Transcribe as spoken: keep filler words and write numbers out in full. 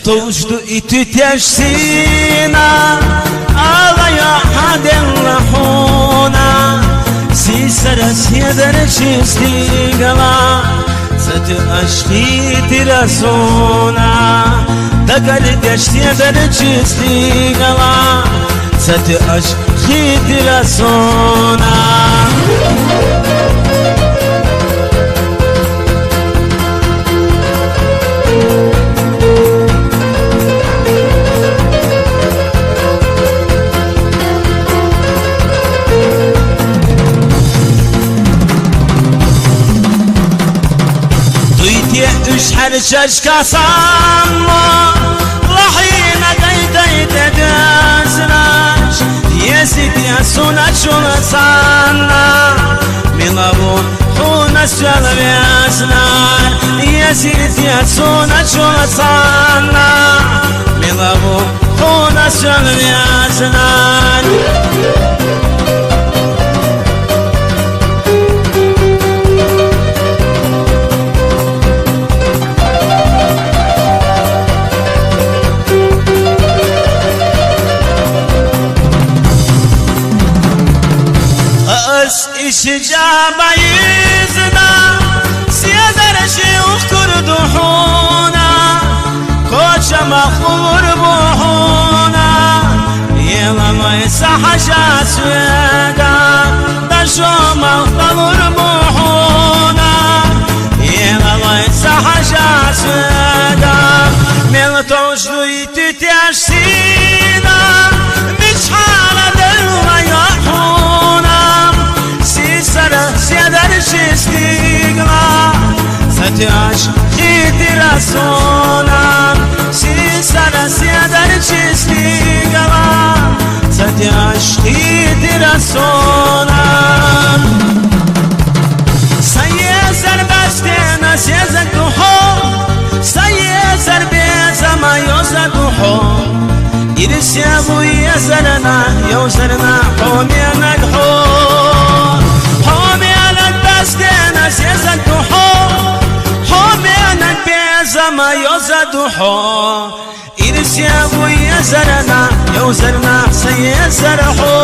Товш ду итт тӀехьа сийна, ала йоӀ хьаделла хьуна, сийсара седарча стигала, ца тоъаш хийтира сона, дагардеш седарча стигала, ца тоъаш хийтира сона. Дуй те уьш хьарчаш касаммо, лахьина гайтай те дезраш, езиде сона чула санна, мила ву хьуна соьл везна, езиде сона чула санна, мила ву хьуна соьл везна. Ас иши жаба йизна, седарча ухкур ду хьуна, коча мах хулур бу хьуна, ела вай са хьажа соьга, дашо мах далур бу хьуна, ела вай са хьажа соьга. Мел товш ду итт тӀехьа сийна, мичхьара делла йоӀ хьуна, сийсара седарча стигала, ца тоъаш хийтира сона, сийсара седарча стигала, ца тоъаш хийтира сона. Са езар бастена сезаг ду хьо, са езар безама йоза ду хьо. Ирсе ву езарна, йовзарна хьо менаг хьо. Хьо менаг бастена сезаг ду хьо, хьо менаг безама йоза ду хьо. Ирсе ву езарна, йовзарна са езар хьо.